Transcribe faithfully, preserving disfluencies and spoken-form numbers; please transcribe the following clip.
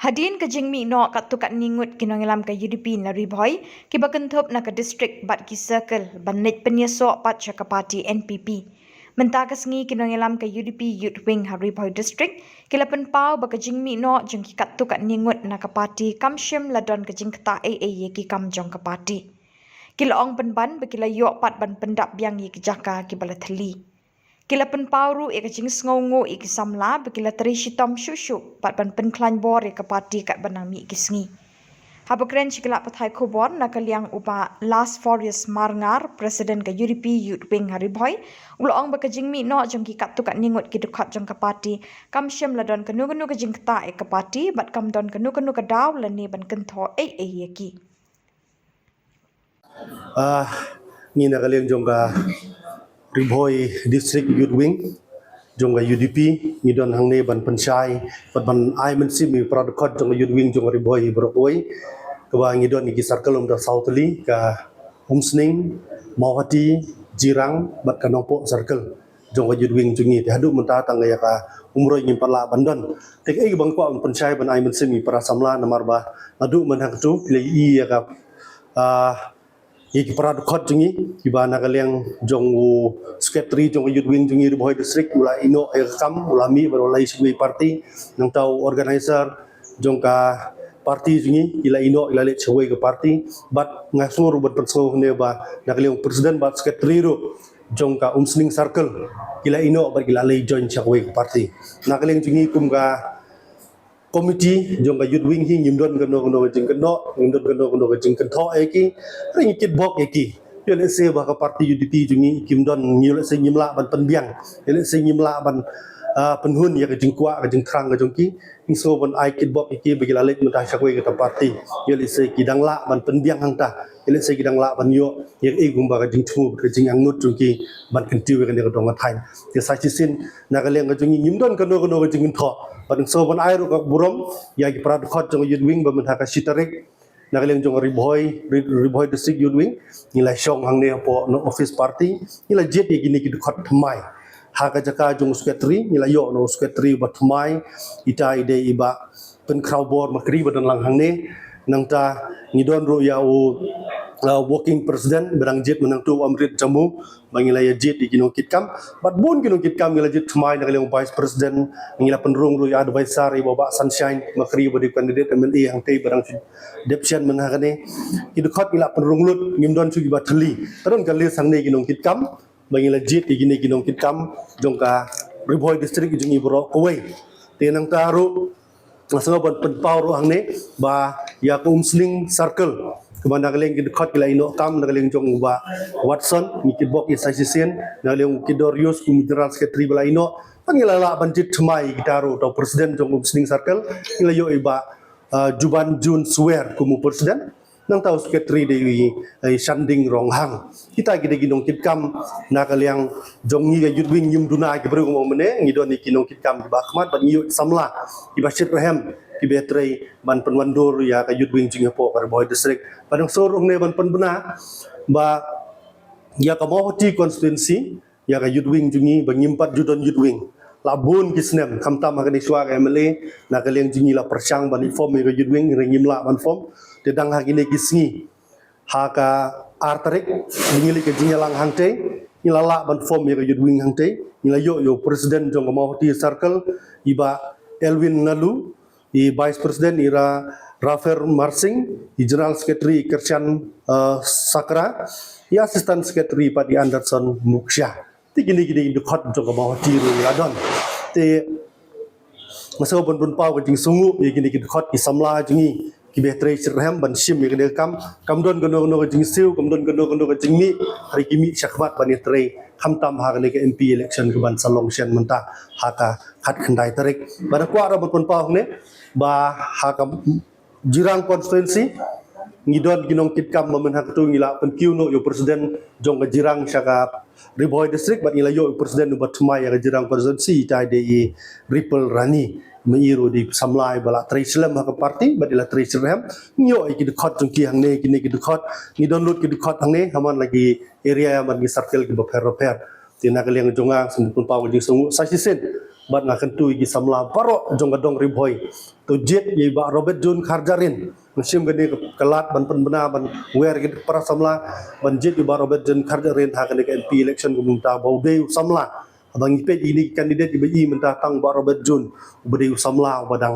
Hadien ka jingmih noh katto katne ngut ki nongïalam ka U D P na Ri Bhoi, kiba kynthup na ka district bad ki circle, ban leit pynïasoh pat sha ka party N P P. Mynta ka sngi ki nongïalam ka U D P Youth Wing ha Ri Bhoi District, ki la pynpaw ba ka jingmih noh jong ki katto katne ngut na ka party kam shym la don ka jingktah ei ei ïa ki kam jong ka party. Ki la ong pynban ba ki la ïoh pat ban pyndap biang ïa ki jaka kiba la thylli. Ki la pynpaw ruh ïa ka jingsngewnguh ïa ki samla ba ki la trei shitom shuh shuh pat ban pynkhlaiñ bor ïa ka party katba nang mih ki sngi. Haba kren sha ki lad pathai khubor na ka liang u Bah Lasforius Marngar, President ka U D P Youth Wing ha Ri Bhoi, u la ong ba ka jingmih noh jong ki katto katne ngut ki dkhot jong ka party kam shym la don kano kano ka jingktah ïa ka party bad kam don kano kano ka daw lane ban kynthoh ei ei ïa ki. Ah, ngi na ka liang jong ka Ri Bhoi District Youth Wing jong ka U D P, ngi don hangne ban pynshai bad ban ai mynsiem ïa ki para dkhot jong ka Youth Wing jong ka Ri Bhoi baroh kawei, kaba ngi don ïa ki circle kumta saw tylli, ka Umsning, Mawhati, Jirang bad ka Nongpoh circle jong ka Youth Wing jong ngi. Te haduh mynta tang ïa ka Umroi ngim pat lah ban don. Te kaei kaba nga kwah ban pynshai ban ai mynsiem ïa ki para samla, namar ba naduh mynhynnin ki la ïohi ïa ka, ah, ïa ki para dkhot jong ngi, kiba na ka liang jong u secretary jong ka Youth Wing jong ngi Ri Bhoi District u la ïeh noh ïa ka kam, u la mih bad u la leit sha kawei ka party. Nangta u organizer jong ka party jong ngi ki la ïeh noh, ki la leit sha kawei ka party. Bad nga sngew ruh ban pynsngew hangne ba na ka liang u president bad secretary ruh jong ka Umsning circle ki la ïeh noh bad ki la leit join sha kawei ka party. Na ka liang jong ngi kum ka committee jong ka Youth Wing hi, ngim don kano kano ka jingkynnoh, ngim don kano kano ka jingkynthoh ïa ki, hynrei ngi kitbok ïa ki. Ïoh lehse ba ka party U D P jong ngi kim don, ïoh lehse ngim lah ban pynbiang, ïoh lehse ngim lah ban, ah, pynhun ïa ka jingkwah ka jingthrang ka jong ki. Ngi sngew ban ai kitbok ïa ki ba ki la leit mynta sha kawei kata ka party. Ïoh lehse ki dang lah ban pynbiang hangta, ïoh lehse ki dang lah ban ïoh ïa kaei kumba ka jingthmu bad ka jingangnud jong ki ban kyntiew ïa kane ka dong ka thaiñ. Te sa shisien na ka liang ka jong ngi ngim don kano kano ka jingkynthoh. Bad nga sngew ban ai ruh ka burom ïa ki para dkhot jong ka Youth Wing ba mynta ka shi tarik na ka liang jong ka Ri Bhoi, Ri, Ri Bhoi District Youth Wing ngi la shong hangne hapoh na office party, ngi la jied ïa kine ki dkhot thymmai. Ha ka jaka jong u secretary ngi la ïoh na u secretary ba thymmai, ita i dei i Bah Pynkhraw Bor Makri ba don lang hangne. Nangta ngi don ruh ïa u, uh, working president ba dang jied mynta u Amrit Jamu, ba ngi la ïa jied ïa ki nongkitkam. Bad bun ki nongkitkam ngi la jied thymmai na ka liang u vice president, ngi la pynrung ruh ïa advisor i Bah Sunshine Makri ba dei candidate M L A hangtei ba dang shu dep shen mynta kane. Ki dkhot ngi la pynrung lut, ngim don shuh kiba thylli. Te don ka list hangne ki nongkitkam ba ngi la jied ïa kine ki nongkitkam jong ka Ri Bhoi District jong ngi baroh kawei. Te nangta ruh nga sngew ban pynpaw ruh hangne ba ïa ka Umsning circle, kaba na ka liang ki dkhot ki la ïeh noh kam na ka liang jong u Bah Watson, ngi kitbok ïa sa shisien, na ka liang u Kidorius kum u general secretary ba la ïeh noh. Te ngi la lah ban jied thymmai kita ruh, uta u president jong Umsning circle ngi la ïoh i Bah, uh, Juban Jun Swer kum u president. Nangta u secretary dei i, i Shanding Ronghang. Kita ki dei ki nongkitkam na ka liang jong ngi ka Youth Wing, ngim duna ki briew kumno mynne, ngi don ïa ki nongkitkam kiba khmat bad ngi ïoh samla kiba shit rhem kiba trei ban pynwandur ïa ka Youth Wing jong ngi hapoh ka Ri Bhoi District. Bad nga sngew ruh hangne ban pynbna ba ïa ka Mawhati constituency, ïa ka Youth Wing jong ngi ba ngim pat ju don Youth Wing. La bun ki snem, khamtam ha kane shuwa ka M L A, na ka liang jong ngi la pyrshang ban form ïa ka Youth Wing, hynrei ngim lah ban form. Te dang ha kine ki sngi, ha ka ar tarik, ngi leit ka jingïalang hangtei, ngi la lah ban form ïa ka Youth Wing hangtei, ngi la ïoh ïa u president jong ka Mawhati circle, i Bah Elwin Nalu, i vice president i Ra-, Rafer Marsing, i general secretary i Christian, uh, Sakra, i assistant secretary pat i Anderson Muksha. Te kine ki dei ki dkhot jong ka Mawhati ruh ngi la don. Te nga sngew ban pynpaw ka jingsngewnguh ïa kine ki dkhot ki samla jong ngi kiba trei shit rhem ban shim ïa kane ka kam. Kam don kano kano ka jingsiew, kam don kano kano ka jingmih, hynrei ki mih shakhmat ban ïatrei, khamtam ha kane ka M P election kaban sa long shen mynta ha ka khatkhyndai tarik. Bad nga kwah ruh ban pynpaw hangne ba ha ka Jirang constituency ngi don ki nongkitkam ba mynta ka tu ngi la pynkiew noh ïa u president jong ka Jirang sha ka Ri Bhoi District, bad ngi la ïoh ïa u president uba thymmai ïa ka Jirang constituency, ita i dei i Ripple Rani. Ma i ruh i dei samla iba la trei slem ha ka party bad i la trei shit rhem. Ngi ïoh ïa ki dkhot jong ki hangne, kine ki dkhot, ngi don lut ki dkhot hangne ha man la ki area, ha man ki circle kiba pher bapher. Te na ka liang jong nga, sngewbha pynpaw ka jingsngewnguh sa shisien bad nga kyntu ïa ki samla baroh jong ka dong Ri Bhoi. To jied ïa i Bah Robert June Kharjahrin. Nga shim kane ka lad ban pynbna ban wer ïa ki para samla ban jied ïa i Bah Robert June Kharjahrin ha kane ka M P election kumta ba u dei u samla. Haba ngi peit ïa kine ki candidate kiba i mynta tang Bah Robert June uba dei u samla uba dang